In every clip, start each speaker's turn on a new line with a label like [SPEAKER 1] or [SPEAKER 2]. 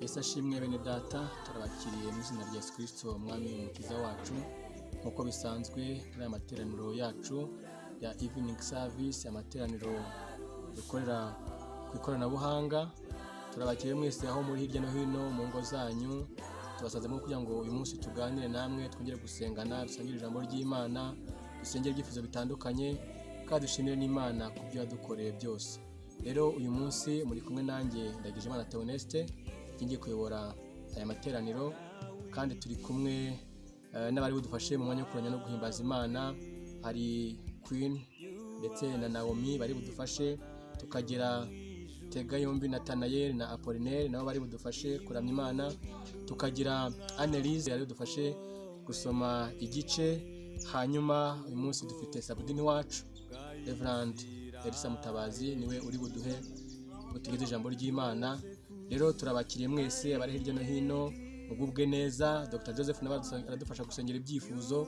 [SPEAKER 1] Yesu ashimwe bene data, turabakiriye mu izina rya Yesu Kristo Umwami Umukiza wacu. Nk'uko bisanzwe muri aya materaniro yacu ya evening service, amateraniro dukorera ku ikoranabuhanga, turabakiriye mwese aho muri hirya no hino mu ngo zanyu. Tubasazemo kugira ngo uyu munsi tuganire namwe, twongere gusengana, dusangire ijambo ry'Imana, dusengere ibyifuzo bitandukanye, kandi dushimire n'Imana ku byo yadukoreye byose. Rero uyu munsi muri kumwe nanjye Ndagijimana Theoneste, ngiye kuyobora aya materaniro, kandi turi kumwe n'abari budufashe mu mwanya wo kuramya no guhimbaza Imana. Hari Queen ndetse na Naomi bari budufashe, tukagira Tega yombi Nathanael na Apollinaire nabo bari budufashe kuramya Imana, tukagira Annelise yari budufashe gusoma igice. Hanyuma uyu munsi dufite Sabudini wacu, Reverend Elisa Mutabazi, niwe uri buduhe butugeze ijambo ry'Imana. Rero turabakiriye mwese abari hirya no hino, mugubwe neza. Dr Joseph nawe aradufasha gusengera ibyifuzo,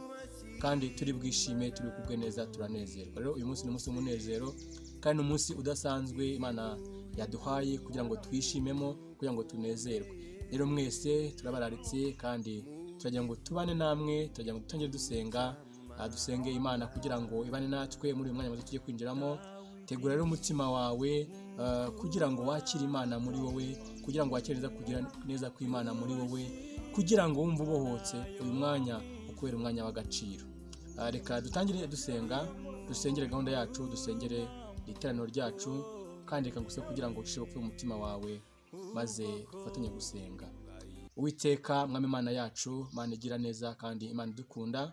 [SPEAKER 1] kandi turi bwishime, turi bugubwe neza, turanezerwa. Rero uyu munsi ni umunsi w'umunezero kandi ni umunsi udasanzwe Imana yaduhaye kugira ngo twishimemo, kugira ngo tunezerwe. Rero mwese turabararitse kandi turagira ngo tubane namwe, turagira ngo dutangire dusenga, dusenge Imana kugira ngo ibane natwe muri uyu mwanya muto tugiye kwinjiramo. Tegura rero umutima wawe kugira ngo wakire Imana muri wowe, kugira ngo wakire neza kugira neza kw'Imana muri wowe, kugira ngo wumve ubohotse, uyu mwanya ukubera umwanya w'agaciro. Reka dutangire dusenga, dusengere gahunda yacu, dusengere iteraniro ryacu, kandi reka ngusabe kugira ngo ucishe bugufi umutima wawe maze dufatanye gusenga. Uwiteka Mwami Imana yacu, Imana igira neza kandi Imana idukunda,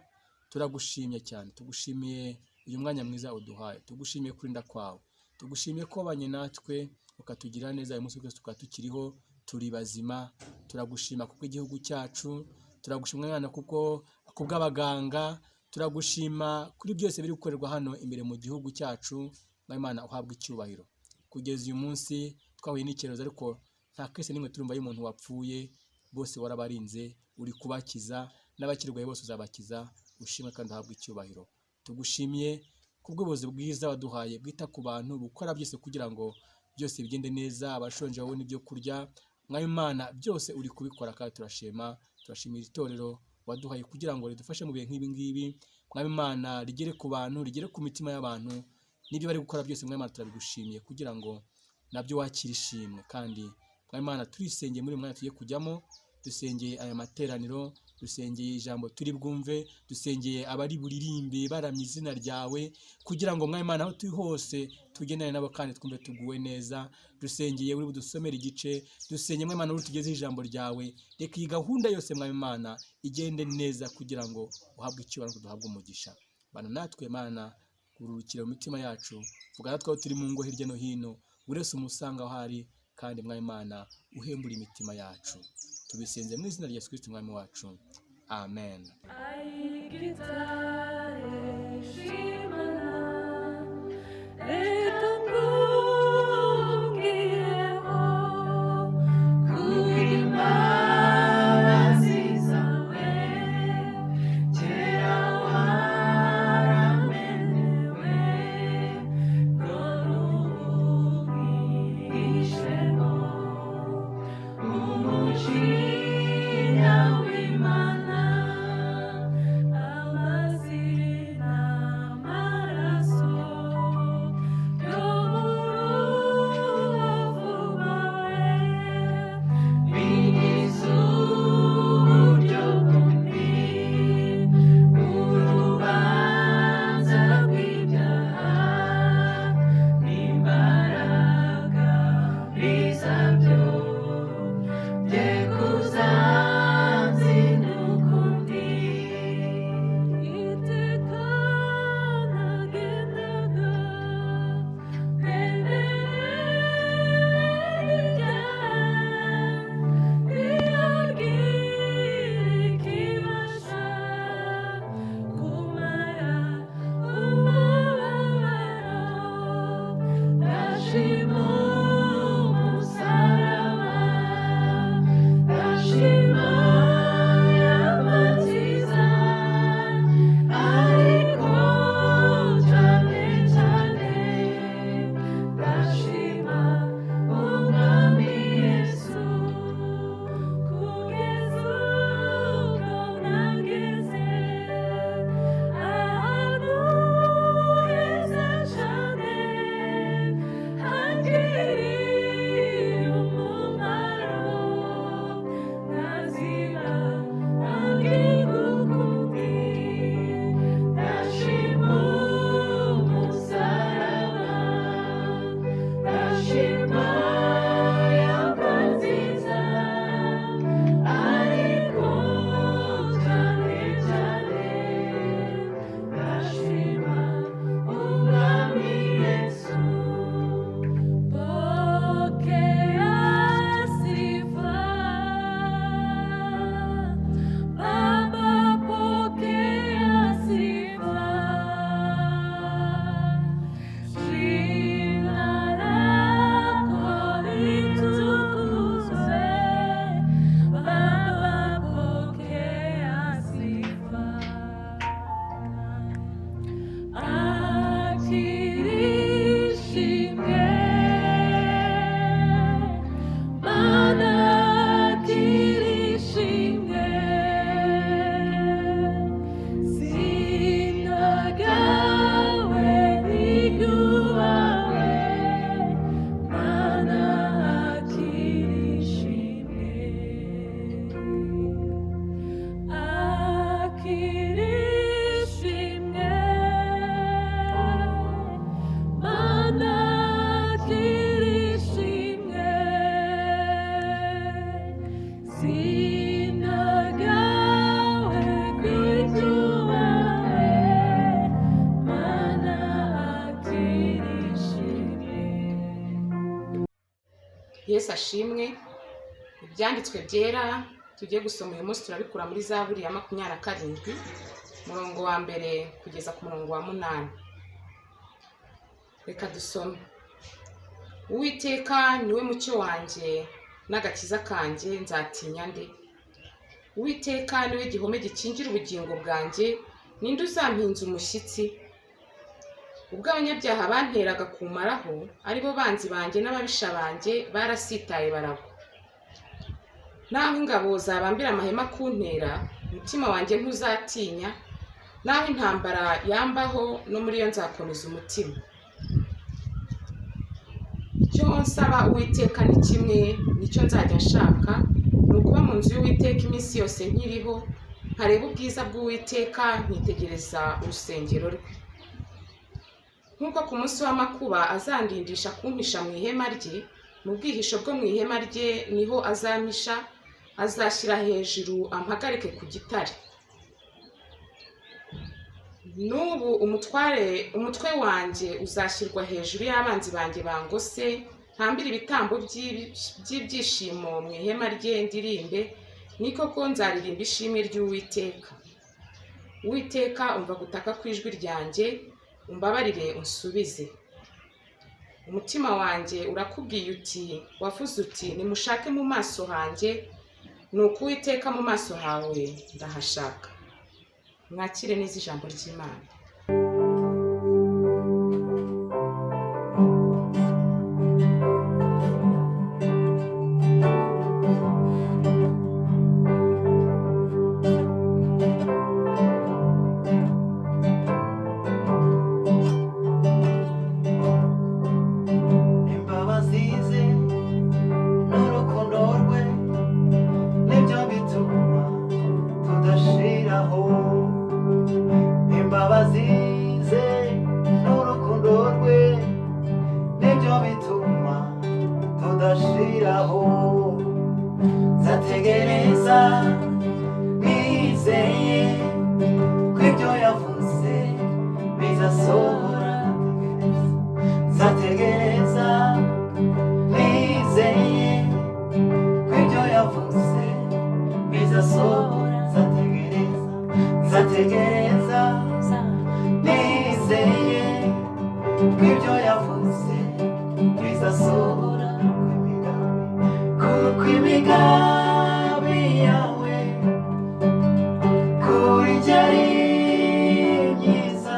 [SPEAKER 1] turagushimye cyane. Tugushimiye uyu mwanya mwiza uduhaye, tugushimiye kurinda kwawe, tugushimiye ko wabanye natwe ukatugirira neza, uyu munsi twese tukaba tukiriho, turi bazima. Turagushima kuko igihugu cyacu, turagushima Mwana kuko kubw'abaganga, turagushima kuri byose biri gukorerwa hano imbere mu gihugu cyacu. Mwami Imana, uhabwa icyubahiro. Kugeza uyu munsi twahuye n'icyorezo, ariko nta case n'imwe turumva y'umuntu wapfuye. Bose warabarinze, uri kubakiza, n'abakirwaye bose uzabakiza. Ushimwe kandi uhabwe icyubahiro. Tugushimiye kubw'ubuyobozi bwiza waduhaye bwita ku bantu, bukora byose kugira ngo byose bigende neza, abashonje babone ibyo kurya. Mwami Imana, byose uri kubikora kandi turashima. Turashimira itorero waduhaye kugira ngo ridufashe mu bihe nk'ibi ngibi. Mwami Imana, rigere ku bantu, rigere ku mitima y'abantu, n'ibyo bari gukora byose. Mwami Imana, turabigushimiye kugira ngo nabyo wakire ishimwe. Kandi Mwami Imana, turisengeye muri uyu mwanya tugiye kujyamo, dusengeye aya materaniro, dusengeye ijambo turi bwumve, dusengeye abari buririmbe baramya izina ryawe, kugira ngo Mwami Imana, aho turi hose tugendane nabo kandi twumve tuguwe neza. Dusengeye uri budusomere igice, dusengeye Mwami Imana uri tugezeho ijambo ryawe. Reka iyi gahunda yose, Mwami Imana, igende neza kugira ngo uhabwe icyubahiro, duhabwe umugisha. Bana natwe Mana, ururukire mu mitima yacu, vuga natwe aho turi mu ngo hirya no hino, buri wese umusanga aho ari, kandi Mwami Imana, uhembure imitima yacu. Tubisenze mu izina rya Yesu Kristo Umwami wacu, amen.
[SPEAKER 2] Ayigitare shimana, reka mbungireho kubw'imbabazi zawe. Kera waramenewe, none ubu mwihishemo umujinya w'Imana. Amazi. Mana kirishimwe Sinagawe nigubawe Mana kirishimwe Akirishimwe Mana kirishimwe Sinagawe kwitubawe Mana kirishimwe.
[SPEAKER 3] Yesu ashimwe. Ibyanditswe byera tugiye gusoma uyu munsi turabikura muri Zaburi ya 27, umurongo wa mbere kugeza ku murongo wa 8. Reka dusome. Uwiteka niwe mucyo wanjye n'agakiza kanjye, nzatinya nde? Uwiteka niwe gihome gikingira ubugingo bwanjye, ninde uzampinza umushyitsi? Ubwo abanyabyaha banteraga kumaraho, ari bo banzi banjye n'ababisha banjye, barasitaye baragwa. Naho ingabo zabambira amahema kuntera, umutima wanjye ntuzatinya, naho intambara yambaho, no muri yo nzakomeza umutima. Icyo nsaba Uwiteka ni kimwe, nicyo nzajya nshaka, ni ukuba mu nzu y'Uwiteka iminsi yose nkiriho, nkareba ubwiza bw'Uwiteka, nkitegereza urusengero rwe. Nk'uko ku munsi w'amakuba azandindisha kumpisha mu ihema rye, mu bwihisho bwo mu ihema rye niho azampisha, azashyira hejuru ampagarike ku gitare. N'ubu umutware umutwe wanjye uzashyirwa hejuru y'abanzi banjye bangose, ntambire ibitambo by'ibyishimo mu ihema rye ndirimbe, ni koko nzaririmba ishimwe ry'Uwiteka. Uwiteka, umva gutaka kw'ijwi ryanjye, umbabarire unsubize. Umutima wanjye urakubwiye uti, wavuze uti nimushake mu maso hanjye, nuko Uwiteka mu maso hawe ndahashaka. Mwakire neza ijambo ry'Imana.
[SPEAKER 4] Imbabazi ze n'urukundo rwe nibyo bituma tudashiraho. Imbabazi ze n'urukundo rwe nibyo bituma tudashiraho. Nzategereza nizeye ko ibyo yavuze bizasohora. Nzategereza nizeye ko ibyo yavuze bizasohora. Nzategereza, nzategereza nizeye ko ibyo yavuze bizasohora. Kuko imigambi yawe kuri njye ari myiza.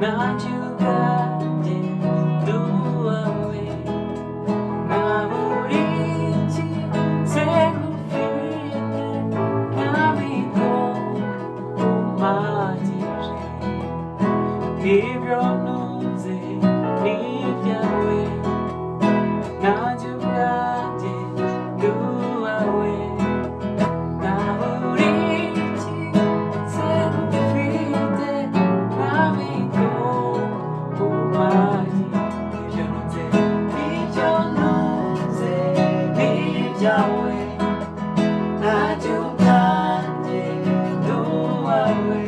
[SPEAKER 4] Nanjye ubwanjye ndi uwawe, nta buri kimwe ngufite, mwami ko umpagije. Ibyo ntunze ni ibyawe, nanjye ubwanjye ndi uwawe, nta buri kimwe ngufite, mwami ko umpagije. Ibyo ntunze, ibyo ntunze ni ibyawe, nanjye ubwanjye ndi uwawe,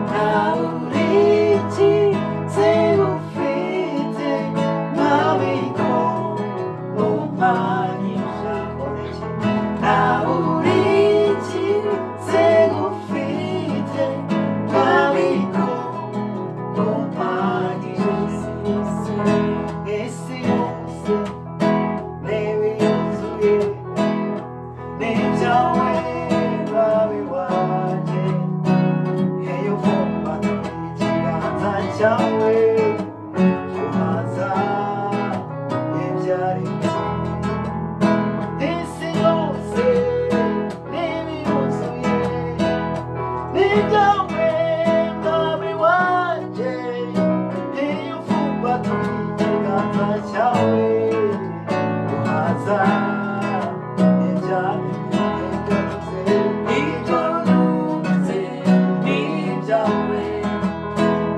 [SPEAKER 4] nta buri kimwe ngufite, mwami ko umpagije. Nta buri kimwe ngufite, mwami ko umpagije. Isi yose n'ibiyuzuye ni ibyawe, mwami wanjye. Iyo uvumba ikiganza cyawe, uhaza ibyaremwe. Isi yose n'ibiyuzuye ni ibyawe, mwami wanjye. Iyo ufumbatuye ikiganza cyawe, uhaza ibyaremwe. Ibyo ntunze ni ibyawe,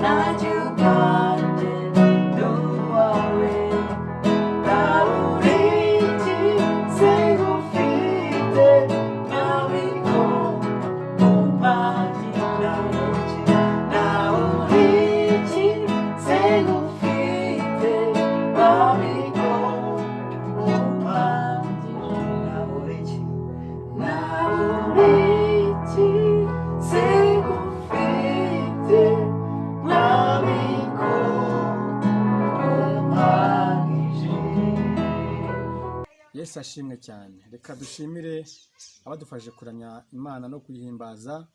[SPEAKER 4] nanjye ubwanjye ndi uwawe, nta buri kimwe ngufite, mwami ko umpagije. Nta buri kimwe ngufite, mwami ko umpagije. Nta buri kimwe ngufite, mwami ko umpagije.
[SPEAKER 1] Yesu ashimwe cyane. Reka dushimire abadufashije kuramya Imana no kuyihimbaza,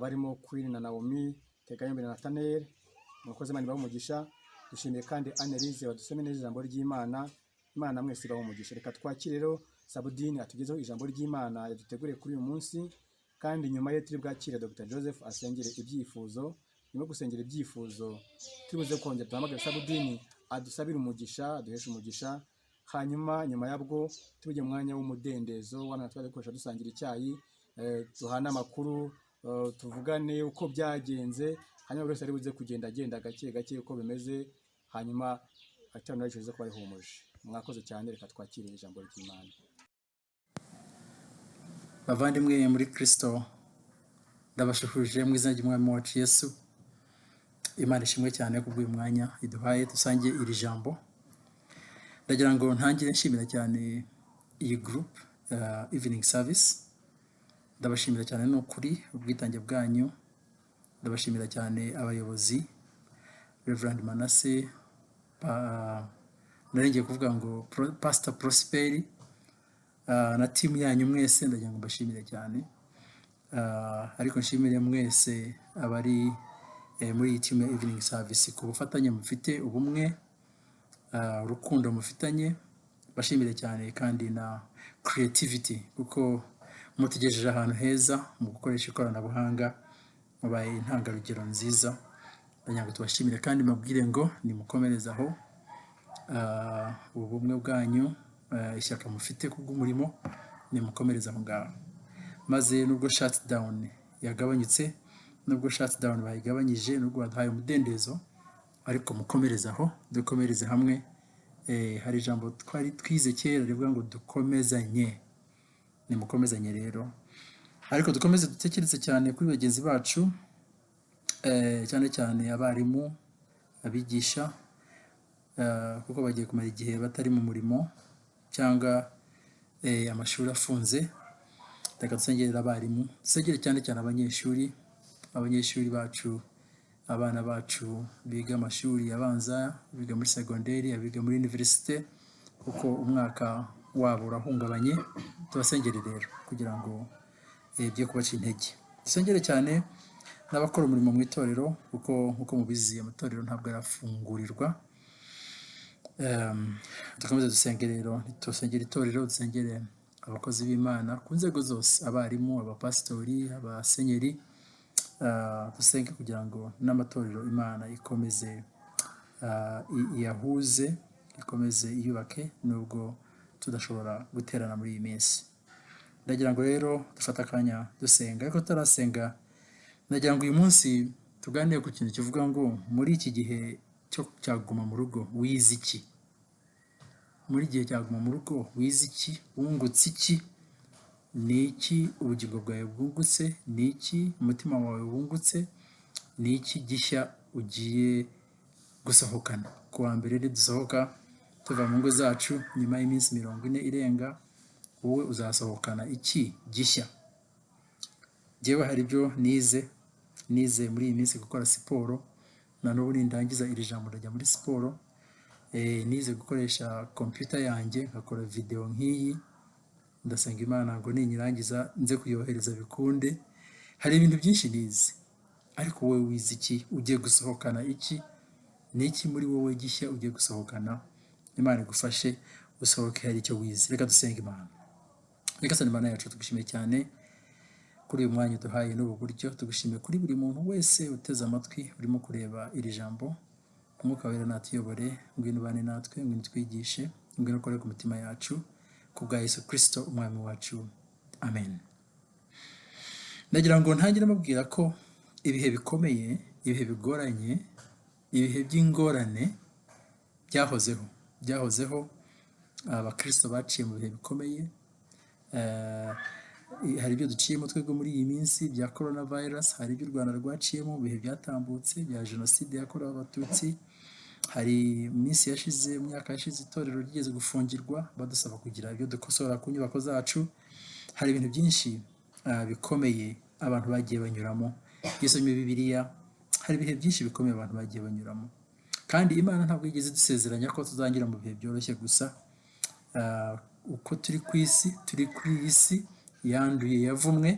[SPEAKER 1] barimo Queen na Naomi Tegayombe na Nathaniel. Murakoze, Imana ibahe umugisha. Dushimiye kandi Annelise wadusomye neza ijambo ry'Imana. Imana mwese ibahe umugisha. Reka twakire rero Sabudini atugezeho ijambo ry'Imana yaduteguriye kuri uyu munsi, kandi nyuma ye turi bwakire Dr Joseph asengere ibyifuzo. Nyuma yo gusengera ibyifuzo, turi buze kongera duhamagare Sabudini adusabire umugisha, aduheshe umugisha. Hanyuma nyuma yabwo tujye mu mwanya w'umudendezo wana twari dukoresha dusangira icyayi, duhane amakuru, tuvugane uko byagenze. Hanyuma buri wese ari buze kugenda agenda gake gake uko bimeze, hanyuma iteraniro ryacu rize kuba rihumuje. Mwakoze cyane. Reka twakire ijambo ry'Imana.
[SPEAKER 5] Bavandimwe muri Kirisito, ndabashuhuje mu izina ry'Umwami wacu Yesu. Imana ishimwe cyane kubw'uyu mwanya iduhaye dusangiye iri jambo. Ndagira ngo ntangire nshimira cyane iyi group evening service. Ndabashimira cyane, ni ukuri, ubwitange bwanyu. Ndabashimira cyane abayobozi, Reverend Manase, nari kuvuga ngo Pastor Prosperi na team yanyu mwese. Ndagira ngo mbashimire cyane. Ariko nshimire mwese abari muri iyi team ya evening service ku bufatanye mufite, ubumwe, urukundo mufitanye. Bashimire cyane kandi na creativity, kuko mutugejeje ahantu heza mu gukoresha ikoranabuhanga, mubaye intangarugero nziza. Ndagira ngo tubashimire kandi mbabwire ngo nimukomereze aho. Ubu bumwe bwanyu, ishyaka mufite kubw'umurimo, nimukomereze aho ngaho. Maze nubwo shutdown yagabanyutse, nubwo shutdown bayigabanyije, nubwo baduhaye umudendezo, ariko mukomereze aho, dukomereze hamwe. Hari ijambo twari twize kera rivuga ngo dukomezanye. Nimukomezanye rero, ariko dukomeze dutekereze cyane kuri bagenzi bacu, cyane cyane abarimu, abigisha, kuko bagiye kumara igihe batari mu murimo cyangwa amashuri afunze. Reka dusengerere abarimu, dusengere cyane cyane abanyeshuri, abanyeshuri bacu, abana bacu biga amashuri abanza, biga muri segonderi, abiga muri universite, kuko umwaka wabo urahungabanye. Tubasengere rero kugira ngo bye kubaca intege. Dusengere cyane n'abakora umurimo mu itorero, kuko nk'uko mubizi amatorero ntabwo arafungurirwa. Dukomeze dusenge rero, dusengere itorero, dusengere abakozi b'Imana ku nzego zose, abarimu, abapasitori, abasenyeri, dusenge kugira ngo n'amatorero Imana ikomeze iyahuze, ikomeze iyubake nubwo tudashobora guterana muri iyi minsi. Ndagira ngo rero dufate akanya dusenga, ariko tutarasenga ndagira ngo uyu munsi tuganire ku kintu kivuga ngo muri iki gihe cyo cyaguma mu rugo wize iki? Muri gihe cyaguma mu rugo wize iki? Wungutse iki? Ni iki ubugingo bwawe bwungutse? Ni iki umutima wawe wungutse? Ni iki gishya ugiye gusohokana? Ku wa mbere nidusohoka tuva mu ngo zacu nyuma y'iminsi 40 irenga, wowe uzasohokana iki gishya? Njyewe hari ibyo nize muri iyi minsi gukora siporo, na n'ubu nindangiza iri jambo ndajya muri siporo. Nize gukoresha computer yanjye nkakora video nk'iyi, ndasenga Imana ngo ninyirangiza nze kuyohereza bikunde. Hari ibintu byinshi nize, ariko wowe wize iki? Ugiye gusohokana iki? Ni iki muri wowe gishya ugiye gusohokana? Imana igufashe usohoke hari icyo wize. Reka dusenge Imana. Nyagasani Imana yacu, tugushimiye cyane kuri uyu mwanya uduhaye n'ubu buryo, tugushimiye kuri buri muntu wese uteze amatwi urimo kureba iri jambo. Umwuka Wera natuyobore, ngwino ubane natwe, ngwino utwigishe, ngwino ukore ku mitima yacu, ku bwa Yesu Kristo umwami wacu, amen. Ndagira ngo ntangire mubwira ko ibihe bikomeye, ibihe bigoranye, ibihe by'ingorane byahozeho, byahozeho. Abakristo baciye mu bihe bikomeye. Hari ibyo duciyemo twebwe muri iyi minsi bya corona virus, hari ibyo u Rwanda rwaciyemo mu bihe byatambutse bya jenoside yakorewe Abatutsi, hari mu minsi yashize, mu myaka yashize itorero ryigeze gufungirwa badusaba kugira ibyo dukosora ku nyubako zacu. Hari ibintu byinshi bikomeye abantu bagiye banyuramo. Iyo usomye Bibiliya hari ibihe byinshi bikomeye abantu bagiye banyuramo, kandi Imana ntabwo yigeze idusezeranya ko tuzanyura mu bihe byoroshye gusa. Uko turi ku isi, turi kuri iyi si yanduye yavumwe,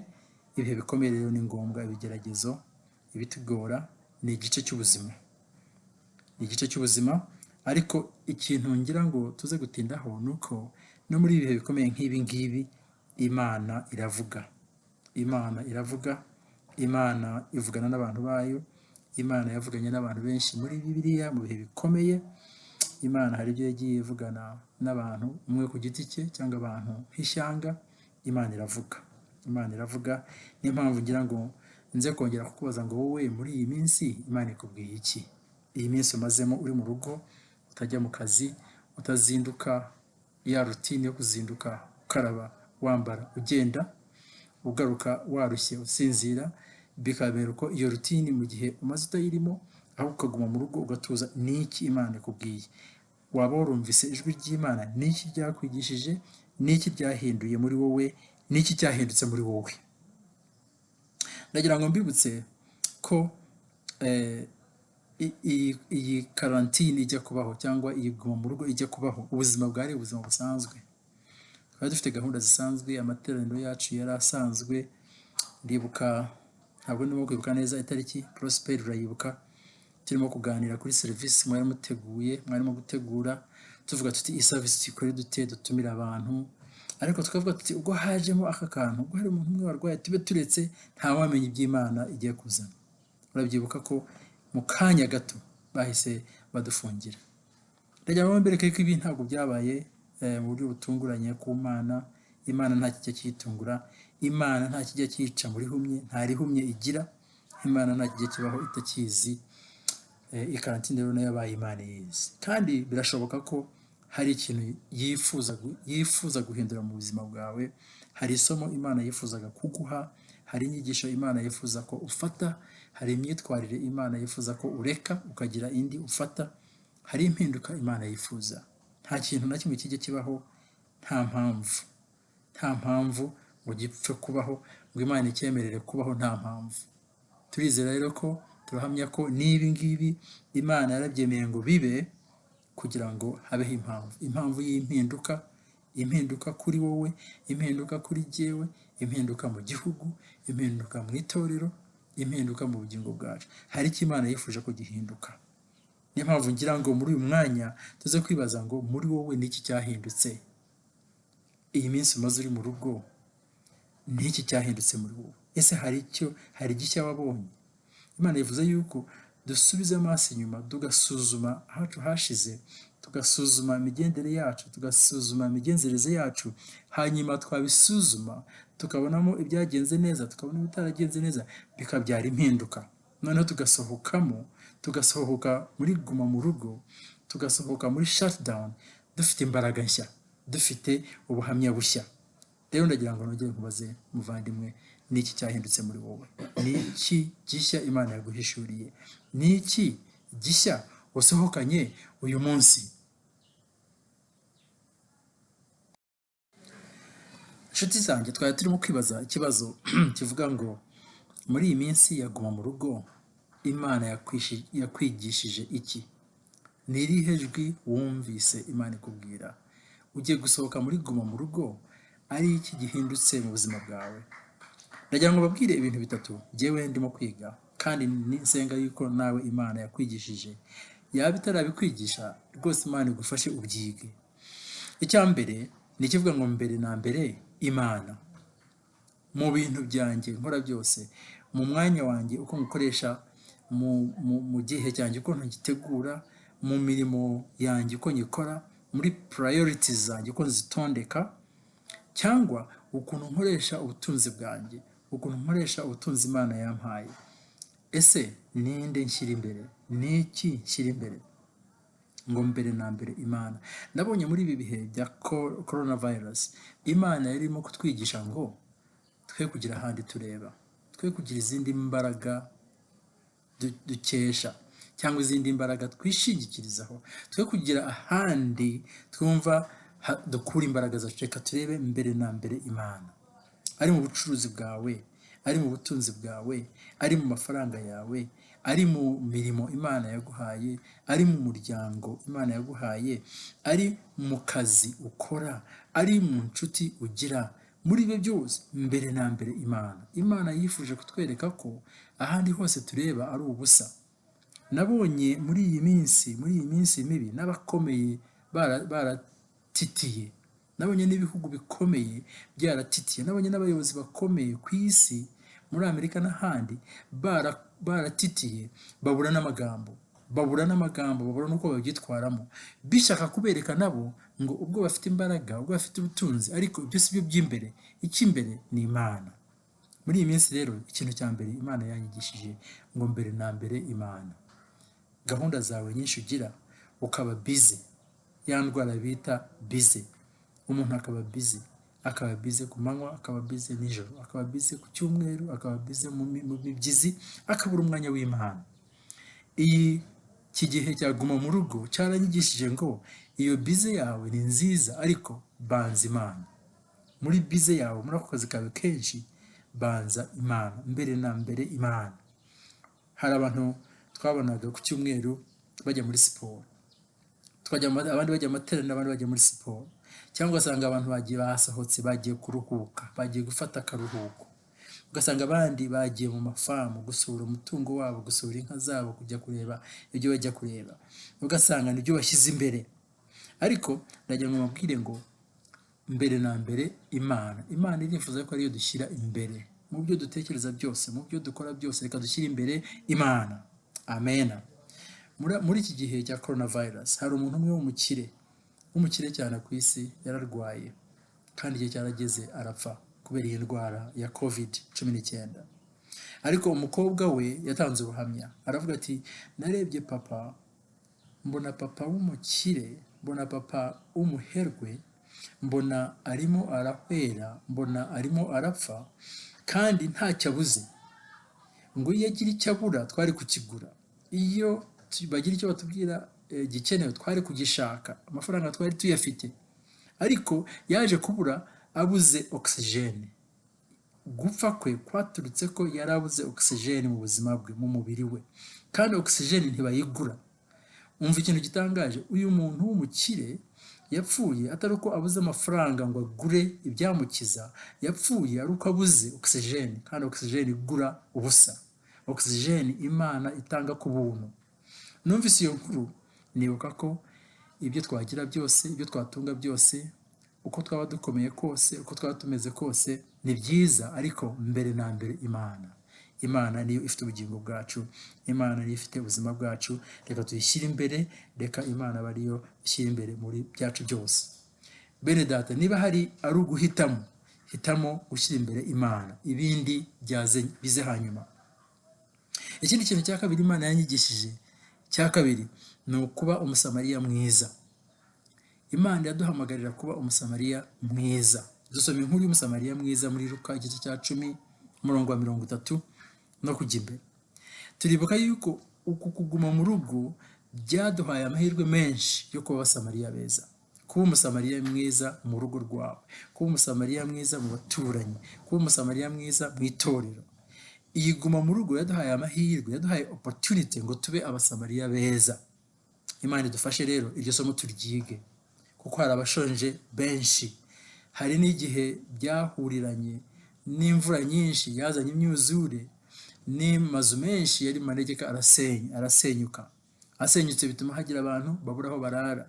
[SPEAKER 5] ibihe bikomeye rero ni ngombwa, ibigeragezo, ibitugora ni igice cy'ubuzima, ni igice cy'ubuzima. Ariko ikintu ngira ngo tuze gutindaho ni uko no muri ibi bihe bikomeye nk'ibi ngibi Imana iravuga, Imana iravuga, Imana ivugana n'abantu bayo. Imana yavuganye n'abantu benshi muri Bibiliya mu bihe bikomeye. Imana hari ibyo yagiye ivugana n'abantu, umwe ku giti cye cyangwa abantu nk'ishyanga. Imana iravuga, Imana iravuga. Niyo mpamvu ngira ngo nze kongera kukubaza ngo wowe muri iyi minsi Imana ikubwiye iki? Iyi minsi umazemo uri mu rugo, utajya mu kazi, utazinduka ya routine yo kuzinduka ukaraba, wambara, ugenda, ugaruka warushye usinzira, bikabera uko iyo routine mu gihe umaze utayirimo, ahubwo ukaguma mu rugo ugatuza, ni iki Imana ikubwiye? Waba warumvise ijwi ry'Imana? Ni iki ryakwigishije? Ni iki ryahinduye muri wowe? Ni iki cyahindutse muri wowe? Ndagira ngo mbibutse ko iyi quarantine ijya kubaho cyangwa iyi guma mu rugo ijya kubaho, ubuzima bwari ubuzima busanzwe. Twari dufite gahunda zisanzwe, amateraniro yacu yari asanzwe. Ndibuka, ntabwo ndimo kwibuka neza itariki, Prosper urayibuka, turimo kuganira kuri serivisi mwari muteguye, mwarimo gutegura, tuvuga tuti iyi service tuyikore dute, dutumire abantu, ariko tukavuga tuti ubwo hajemo aka kantu, ubwo hari umuntu umwe warwaye, tube turetse, ntawamenya iby'Imana igiye kuzana. Urabyibuka ko mu kanya gato bahise badufungira. Ndagira ngo mbereke ko ibi ntabwo byabaye mu buryo butunguranye ku Mana. Imana nta kijya kiyitungura, Imana nta kijya cyica muri humye, nta rihumye igira. Imana nta kijya kibaho itakizi. Iyi quarantine rero nayo yabaye Imana iyizi, kandi birashoboka ko hari ikintu yifuza guhindura mu buzima bwawe, hari isomo Imana yifuzaga kuguha, hari inyigisho Imana yifuza ko ufata, hari imyitwarire Imana yifuza ko ureka ukagira indi ufata, hari impinduka Imana yifuza. Nta kintu na kimwe kijya kibaho nta mpamvu, nta mpamvu ngo gipfe kubaho, ngo Imana icyemerere kubaho nta mpamvu. Turizera rero ko, turahamya ko n'ibi ngibi Imana yarabyemeye ngo bibe kugira ngo habeho impamvu, impamvu y'impinduka, impinduka kuri wowe, impinduka kuri jyewe, impinduka mu gihugu, impinduka mu itorero, Impinduka mu bugingo bwacu. Hari icyo Imana yifuje ko gihinduka. Niyo mpamvu ngira ngo muri uyu mwanya tuze kwibaza ngo: muri wowe ni iki cyahindutse? Iyi minsi umaze uri mu rugo, ni iki cyahindutse muri wowe? Ese hari icyo, hari igishya wabonye? Imana yivuze yuko dusubiza amaso inyuma, tugasuzuma ahacu hashize, tugasuzuma imigendere yacu, tugasuzuma imigenzereze yacu. Hanyuma twabisuzuma, tukabonamo ibyagenze neza, tukabona ibitaragenze neza, bikabyara impinduka. Noneho tugasohokamo, tugasohoka muri guma mu rugo, tugasohoka muri shutdown dufite imbaraga nshya, dufite ubuhamya bushya. Rero ndagira ngo nongere nkubaze, muvandimwe: ni iki cyahindutse muri wowe? Ni iki gishya Imana yaguhishuriye? Ni iki gishya wasohokanye uyu munsi? Inshuti zanjye, twari turimo kwibaza ikibazo kivuga ngo: muri iyi minsi ya guma mu rugo, Imana yakwigishije iki? Ni irihe jwi wumvise Imana ikubwira? Ugiye gusohoka muri guma mu rugo ari iki gihindutse mu buzima bwawe? Ndagira ngo babwire ibintu bitatu njyewe ndimo kwiga, kandi nsenga yuko nawe Imana yakwigishije. Yaba itarabikwigisha, rwose Imana igufashe ubyige. Icya mbere ni ikivuga ngo: mbere na mbere Imana. Mu bintu byanjye nkora byose, mu mwanya wanjye uko nkoresha, mu gihe cyanjye uko ngitegura, mu mirimo yanjye uko nyikora, muri priorities zanjye uko nzitondeka, cyangwa ukuntu nkoresha ubutunzi bwanjye, ukuntu nkoresha ubutunzi Imana yampaye, ese ninde nshyira imbere? Ni iki nshyira imbere? Ngo mbere na mbere Imana. Nabonye muri ibi bihe bya coronavirus, Imana yarimo kutwigisha ngo twe kugira ahandi tureba, twe kugira izindi mbaraga dukesha cyangwa izindi mbaraga twishingikirizaho, twe kugira ahandi twumva dukura imbaraga zacu. Reka turebe mbere na mbere Imana. Ari mu bucuruzi bwawe, ari mu butunzi bwawe, ari mu mafaranga yawe, ari mu mirimo Imana yaguhaye, ari mu muryango Imana yaguhaye, ari mu kazi ukora, ari mu nshuti ugira, muri ibyo byose, mbere na mbere Imana. Imana yifuje kutwereka ko ahandi hose tureba ari ubusa. Nabonye muri iyi minsi mibi n'abakomeye baratitiye. Nabonye n'ibihugu bikomeye byaratitiye. Nabonye n'abayobozi bakomeye ku isi, muri Amerika n'ahandi, baratitiye, babura n'amagambo, babura n'amagambo, babura n'uko babyitwaramo. Bishaka kubereka nabo ngo ubwo bafite imbaraga, ubwo bafite ubutunzi, ariko ibyo si byo by'imbere, icy'imbere ni Imana. Muri iyi minsi rero, ikintu cya mbere Imana yanyigishije ngo: mbere na mbere Imana. Gahunda zawe nyinshi ugira, ukaba busy, ya ndwara bita busy, umuntu akaba busy, akaba busy ku manywa, akaba busy nijoro, akaba busy ku cyumweru, akaba busy mu mibyizi, akabura umwanya w'Imana. Iyi iki gihe cya guma mu rugo cyaranyigishije ngo iyo busy yawe ni nziza, ariko banza Imana muri busy yawe, muri ako kazi kawe kenshi, banza Imana, mbere na mbere Imana. Hari abantu twabonaga ku cyumweru bajya muri siporo, tukajya abandi bajya mu materaniro, abandi bajya muri siporo, cyangwa ugasanga abantu bagiye, basohotse, bagiye kuruhuka, bagiye gufata akaruhuko, ugasanga abandi bagiye mu mafarm gusura umutungo wabo, gusura inka zabo, kujya kureba ibyo bajya kureba, ugasanga nibyo bashyize imbere. Ariko ndagira ngo mbabwire ngo: mbere na mbere Imana. Imana irifuza ko ariyo dushyira imbere mu byo dutekereza byose, mu byo dukora byose. Reka dushyire imbere Imana. Amena. Muri iki gihe cya coronavirus, hari umuntu umwe w'umukire, w'umukire cyane ku isi, yararwaye kandi igihe cyarageze arapfa kubera iyi ndwara ya COVID-19. Ariko umukobwa we yatanze ubuhamya, aravuga ati: "Narebye papa, mbona papa w'umukire, mbona papa w'umuherwe, mbona arimo arahwera, mbona arimo arapfa kandi ntacyo abuze." Ngo iyo agira icyo abura twari kukigura, iyo bagira icyo batubwira gikenewe twari kugishaka, amafaranga twari tuyafite. Ariko yaje kubura, abuze oxygène. Gupfa kwe kwaturutse ko yari abuze oxygène mu buzima bwe, mu mubiri we, kandi oxygène ntibayigura. Umva ikintu gitangaje: uyu muntu w'umukire yapfuye atari uko abuze amafaranga ngo agure ibyamukiza, yapfuye ari uko abuze oxygène, kandi oxygène igura ubusa. Oxygen Imana itanga ku buntu. Numvise iyo nkuru nibuka ko ibyo twagira byose, ibyo twatunga byose, uko twaba dukomeye kose, uko twaba tumeze kose, ni byiza, ariko mbere na mbere Imana. Imana niyo ifite ubugingo bwacu, Imana niyo ifite ubuzima bwacu. Reka tuyishyire imbere, reka Imana abe ariyo ishyira imbere muri byacu byose. Bene data, niba hari ari uguhitamo, hitamo gushyira imbere Imana, ibindi byaze bize hanyuma. Ikindi kintu cya kabiri Imana yanyigishije, cya kabiri, ni ukuba Umusamariya mwiza. Imana iraduhamagarira kuba Umusamariya mwiza. Dusoma inkuru y'Umusamariya mwiza muri Luka igice cya 10, umurongo wa 30 no kujya imbere. Turibuka yuko uku kuguma mu rugo byaduhaye amahirwe menshi yo kuba Abasamariya beza. Kuba Umusamariya mwiza mu rugo rwawe, kuba Umusamariya mwiza mu baturanyi, kuba Umusamariya mwiza mu itorero. Iyi guma mu rugo yaduhaye amahirwe, yaduhaye opportunity ngo tube Abasamariya beza. Imana idufashe rero iryo somo turyige, kuko hari abashonje benshi. Hari n'igihe byahuriranye n'imvura nyinshi yazanye imyuzure, n'amazu menshi yari mu manegeka arasenya, arasenyuka. Asenyutse bituma hagira abantu babura aho barara.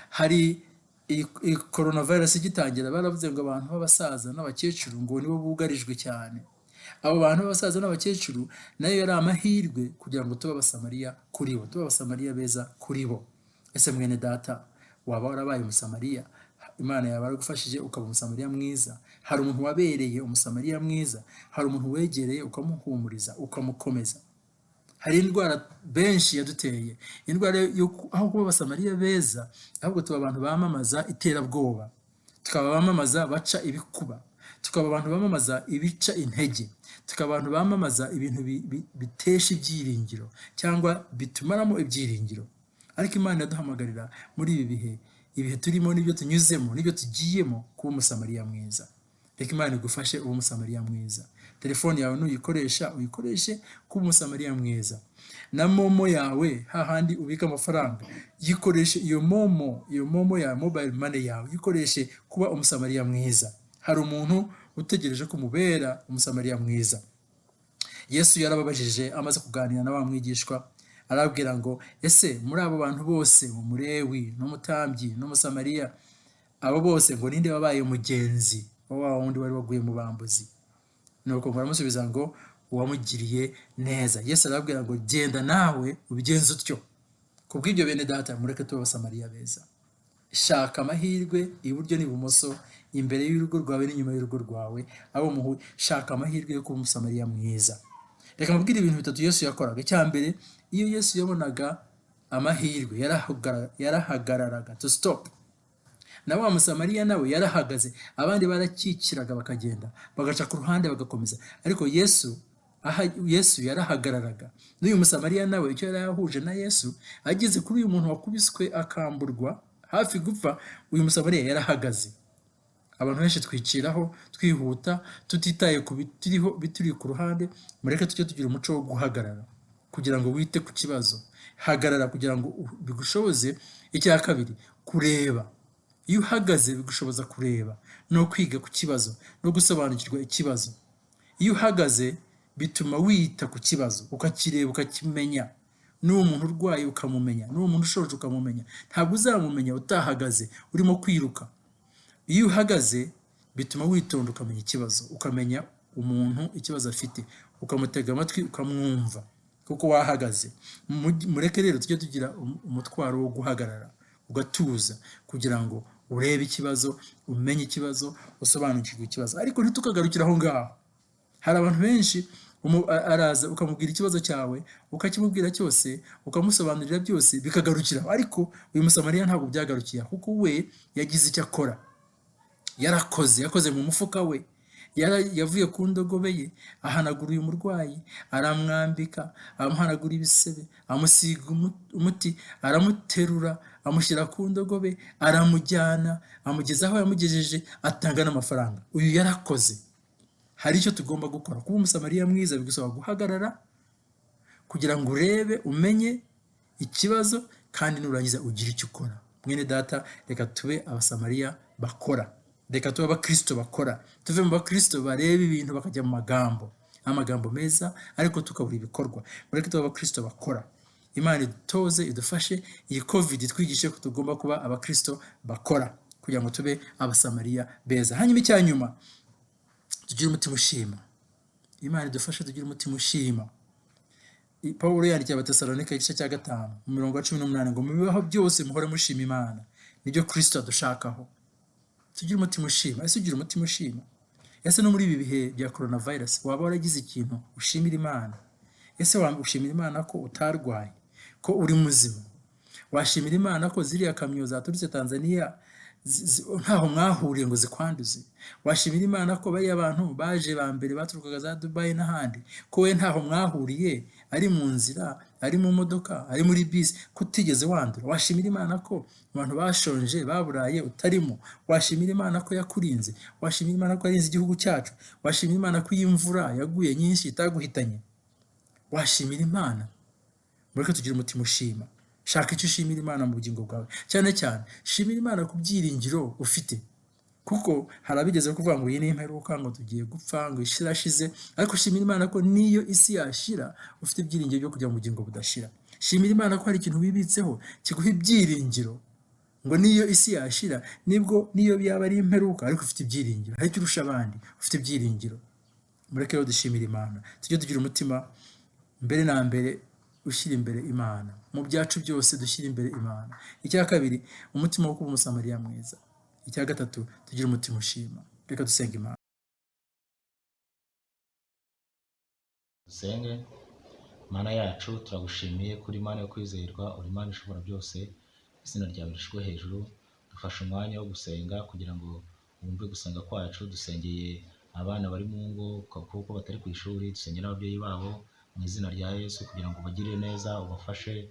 [SPEAKER 5] Hari iyi coronavirus igitangira, baravuze ngo abantu b'abasaza n'abakecuru ngo nibo bugarijwe cyane. Abo bantu b'abasaza n'abakecuru nayo yari amahirwe kugira ngo tube Abasamariya kuri bo, tube Abasamariya beza kuri bo. Ese mwene data, waba warabaye Umusamariya? Imana yaba yaragufashije ukaba Umusamariya mwiza? Hari umuntu wabereye Umusamariya mwiza? Hari umuntu wegereye ukamuhumuriza, ukamukomeza? Hari indwara benshi yaduteye, indwara yo aho kuba Abasamariya beza, ahubwo tuba abantu bamamaza iterabwoba, tukaba bamamaza baca ibikuba, tukaba abantu bamamaza ibica intege, tukaba abantu bamamaza ibintu bitesha ibyiringiro cyangwa bitumaramo ibyiringiro. Ariko Imana iraduhamagarira muri ibi bihe, ibihe turimo n'ibyo tunyuzemo n'ibyo tugiyemo, kuba Umusamariya mwiza. Reka Imana igufashe ube Umusamariya mwiza. Telefone yawe nuyikoresha, uyikoreshe kuba Umusamariya mwiza. Na MoMo yawe, hahandi ubika amafaranga, yikoreshe iyo MoMo, iyo MoMo ya mobile money yawe, yikoreshe kuba Umusamariya mwiza. Hari umuntu utegereje ko umubera Umusamariya mwiza. Yesu yarababajije amaze kuganira na wa mwigishwa, arababwira ngo: "Ese muri abo bantu bose, Umurewi n'umutambyi n'Umusamariya, abo bose ngo ninde wabaye mugenzi wa wa wundi wari waguye mu bambuzi?" Nuko ngo aramusubiza ngo: "Uwamugiriye neza." Yesu arababwira ngo: "Genda nawe ubigenze utyo." Kubw'ibyo, bene data, mureke tube Abasamariya beza. Shaka amahirwe iburyo n'ibumoso, imbere y'urugo rwawe n'inyuma y'urugo rwawe, abo muhuye, shaka amahirwe yo kuba Umusamariya mwiza. Reka mbabwire ibintu bitatu Yesu yakoraga. Icya mbere, iyo Yesu yabonaga amahirwe yarahagararaga, to stop. Na wa Musamariya nawe yarahagaze. Abandi barakikiraga bakagenda, bagaca ku ruhande bagakomeza, ariko Yesu aha, Yesu yarahagararaga. N'uyu Musamariya nawe icyo yari yahuje na Yesu, ageze kuri uyu muntu wakubiswe akamburwa hafi gupfa, uyu Musamariya yarahagaze. Abantu benshi twiciraho twihuta, tutitaye ku bituriho, bituri ku ruhande. Mureke tujye tugira umuco wo guhagarara kugira ngo wite ku kibazo. Hagarara kugira ngo bigushoboze. Icya kabiri, kureba. Iyo uhagaze bigushoboza kureba no kwiga ku kibazo no gusobanukirwa ikibazo. Iyo uhagaze bituma wita ku kibazo, ukakireba, ukakimenya. N'uwo muntu urwaye ukamumenya, n'uwo muntu ushonje ukamumenya. Ntabwo uzamumenya utahagaze, urimo kwiruka. Iyo uhagaze bituma witonda, ukamenya ikibazo, ukamenya umuntu ikibazo afite, ukamutega amatwi, ukamwumva kuko wahagaze. Mureke rero tujye tugira umutwaro wo guhagarara, ugatuza kugira ngo urebe ikibazo, umenye ikibazo, usobanukirwe ikibazo. Ariko ntitukagarukire aho ngaho. Hari abantu benshi araza ukamubwira ikibazo cyawe, ukakimubwira cyose, ukamusobanurira byose, bikagarukira aho. Ariko uyu Musamariya ntabwo byagarukiye aho, kuko we yagize icyo akora. Yarakoze, yakoze mu mufuka we. Yavuye ku ndogobe ye, ahanagura uyu murwayi, aramwambika, amuhanagura ibisebe, amusiga umuti, aramuterura, amushyira ku ndogobe, aramujyana, amugeza aho yamugejeje, atanga n'amafaranga. Uyu yarakoze. Hari icyo tugomba gukora. Kuba Umusamariya mwiza bigusaba guhagarara kugira ngo urebe, umenye ikibazo, kandi nurangiza ugire icyo ukora. Mwene data, reka tube Abasamariya bakora, reka tube Abakristo bakora, tuve mu bakristo bareba ibintu bakajya mu magambo. Amagambo meza ariko tukabura ibikorwa. Mureke tube abakristo bakora. Imana idutoze, idufashe, iyi COVID itwigishe ko tugomba kuba abakristo bakora kugira ngo tube Abasamariya beza. Hanyuma icya nyuma, tugire umutima ushima. Imana idufashe tugire umutima ushima. Pawulo yandikiye Abatesalonika igice cya 5 mu mirongo ya 18 ngo: "Mu bibaho byose muhore mushima Imana, nibyo Kristo adushakaho." Tugire umutima ushima. Ese ugira umutima ushima? Ese no muri ibi bihe bya coronavirus waba waragize ikintu ushimira Imana? Ese ushimira Imana ko utarwaye, ko uri muzima? Washimira Imana ko ziriya kamyo zaturutse Tanzania ntaho mwahuriye ngo zikwanduze? Washimira Imana ko bariya bantu baje ba mbere baturukaga za Dubayi n'ahandi, ko we ntaho mwahuriye, ari mu nzira, ari mu modoka, ari muri bisi, ko utigeze wandura? Washimira Imana ko abantu bashonje baburaye utarimo? Washimira Imana ko yakurinze? Washimira Imana ko yarinze igihugu cyacu? Washimira Imana ko iyi mvura yaguye nyinshi itaguhitanye? Washimira Imana? Mureke tugire umutima ushima. Shaka icyo ushimira Imana mu bugingo bwawe. Cyane cyane shimira Imana ku byiringiro ufite, kuko hari abigeze kuvuga ngo iyi ni imperuka, ngo tugiye gupfa, ngo isi irashize. Ariko shimira Imana ko niyo isi yashira ufite ibyiringiro byo kujya mu bugingo budashira. Shimira Imana ko hari ikintu wibitseho kiguha ibyiringiro, ngo niyo isi yashira, nibwo niyo byaba ari imperuka, ariko ufite ibyiringiro, hari icyo urusha abandi, ufite ibyiringiro. Mureke rero dushimira Imana. Tujye tugira umutima mbere na mbere ushyira imbere Imana mu byacu byose, dushyira imbere Imana. Icya kabiri, umutima wo kuba Umusamariya mwiza. Icya gatatu, tugire umutima ushima. Reka dusenga Imana.
[SPEAKER 6] Dusenge. Mana yacu, turagushimiye kuri Imana yo kwizerwa, uri Imana ishobora byose, izina ryawe rishyirwe hejuru. Dufashe umwanya wo gusenga kugira ngo wumve gusenga kwacu. Dusengeye abana bari mu ngo kuko batari ku ishuri, dusengeye n'ababyeyi babo mu izina rya Yesu kugira ngo ubagirire neza, ubafashe.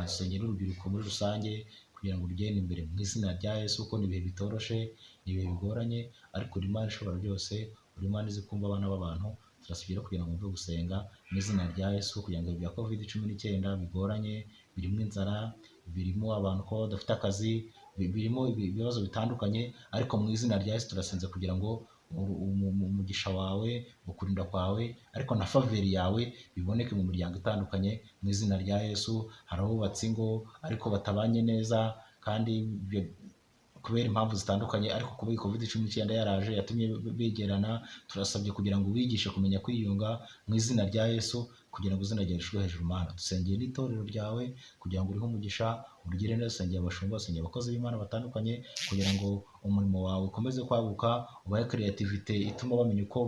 [SPEAKER 6] Dusengeye n'urubyiruko muri rusange kugira ngo rugende imbere mu izina rya Yesu, kuko ni ibihe bitoroshe, ni ibihe bigoranye, ariko uri Imana ishobora byose, uri Imana izi kumva abana b'abantu. Turasubira kugira ngo wumve gusenga mu izina rya Yesu, kugira ngo ibya COVID-19 bigoranye, birimo inzara, birimo abantu ko badafite akazi, birimo ibibazo bitandukanye, ariko mu izina rya Yesu turasenze kugira ngo umugisha wawe, ukurinda kwawe, ariko na faveur yawe biboneke mu miryango itandukanye mu izina rya Yesu. Hari abubatse ingo ariko batabanye neza kandi kubera impamvu zitandukanye, ariko kuba iyi COVID-19 yaraje yatumye begerana. Turasabye kugira ngo ubigishe kumenya kwiyunga mu izina rya Yesu, kugira ngo izina ryawe rishyirwe hejuru. Mana, dusengeye n'itorero ryawe kugira ngo urihe umugisha, urugire neza. Dusengeye abashumba, dusengeye abakozi b'Imana batandukanye kugira ngo umurimo wawe ukomeze kwaguka, ubahe creativity ituma bamenya uko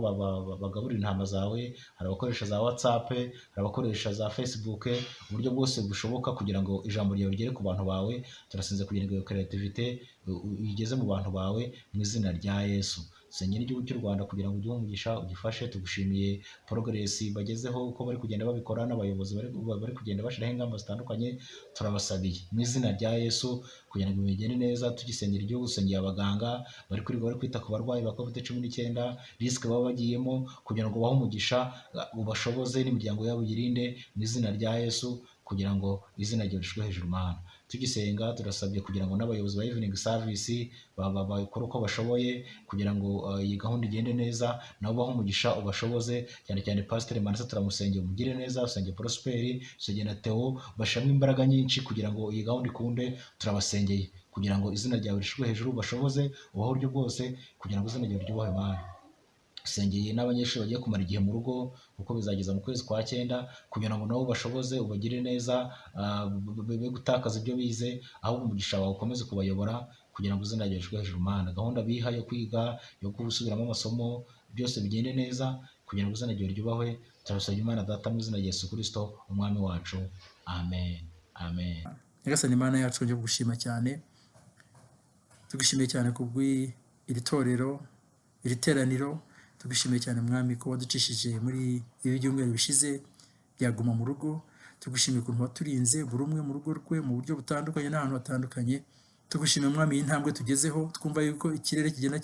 [SPEAKER 6] bagaburira intama zawe. Hari abakoresha za WhatsApp, hari abakoresha za Facebook, uburyo bwose bushoboka kugira ngo ijambo ryawe rigere ku bantu bawe. Turasenze kugira ngo iyo creativity uyigeze mu bantu bawe mu izina rya Yesu. Dusengere n'igihugu cy'u Rwanda kugira ngo ugihe umugisha, ugifashe. Tugushimiye progress bagezeho, uko bari kugenda babikora, n'abayobozi bari kugenda bashyiraho ingamba zitandukanye. Turabasabiye mu izina rya Yesu kugira ngo bigende neza. Tugisengera igihugu, dusengeye abaganga bari kwirirwa bari kwita ku barwayi ba COVID-19, risk baba bagiyemo, kugira ngo ubahe umugisha, ubashoboze n'imiryango yabo uyirinde mu izina rya Yesu, kugira ngo izina ryawe rishyirwe hejuru. Mana, tugisenga turasabye kugira ngo n'abayobozi ba evening service bakore uko bashoboye kugira ngo iyi gahunda igende neza, nabo bahe umugisha, ubashoboze. Cyane cyane Pasiteri Manase turamusengeye, umugire neza. Usengeye Prosperi, usengeye na Theo, bashiramo imbaraga nyinshi kugira ngo iyi gahunda ikunde. Turabasengeye kugira ngo izina ryawe rishyirwe hejuru, ubashoboze, ubahe uburyo bwose kugira ngo izina ryawe ryubahwe. Mana, usengeye n'abanyeshuri bagiye kumara igihe mu rugo, kuko bizageza mu kwezi kwa 9, kugira ngo nabo bashoboze, ubagire neza, be gutakaza ibyo bize, ahubwo umugisha wawe ukomeze kubayobora kugira ngo izina ryawe rishyirwe hejuru. Mana, gahunda biha yo kwiga, yo gusubiramo amasomo, byose bigende neza kugira ngo izina ryawe ryubahwe. Turabisabye Imana Data mu izina rya Yesu Kristo umwami wacu, amen, amen.
[SPEAKER 5] Nyagasani Imana yacu, ngiye kugushima cyane, tugushimiye cyane kubw'iri torero, iri teraniro. Tugushimiye cyane Mwami ko waducishije muri ibi byumweru bishize byaguma mu rugo. Tugushimiye ukuntu waturinze buri umwe mu rugo rwe mu buryo butandukanye n'ahantu hatandukanye. Tugushimiye Mwami iyi ntambwe tugezeho, twumva yuko ikirere kigenda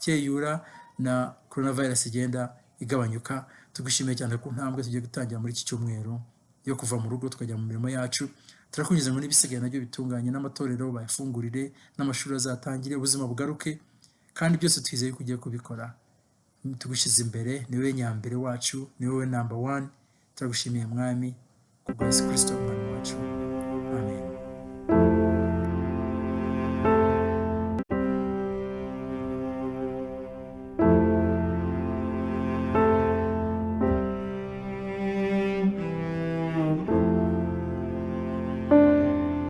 [SPEAKER 5] cyeyura na coronavirus igenda igabanyuka. Tugushimiye cyane ku ntambwe tugiye gutangira muri iki cyumweru yo kuva mu rugo tukajya mu mirimo yacu. Turakunyuze ngo n'ibisigaye nabyo bitunganye, n'amatorero bayafungurire, n'amashuri azatangire, ubuzima bugaruke, kandi byose twizeye ko ugiye kubikora. Tugushyize imbere, ni wowe nyambere wacu, ni wowe number one. Turagushimiye, Mwami, kubwa Yesu Kristo Umwami.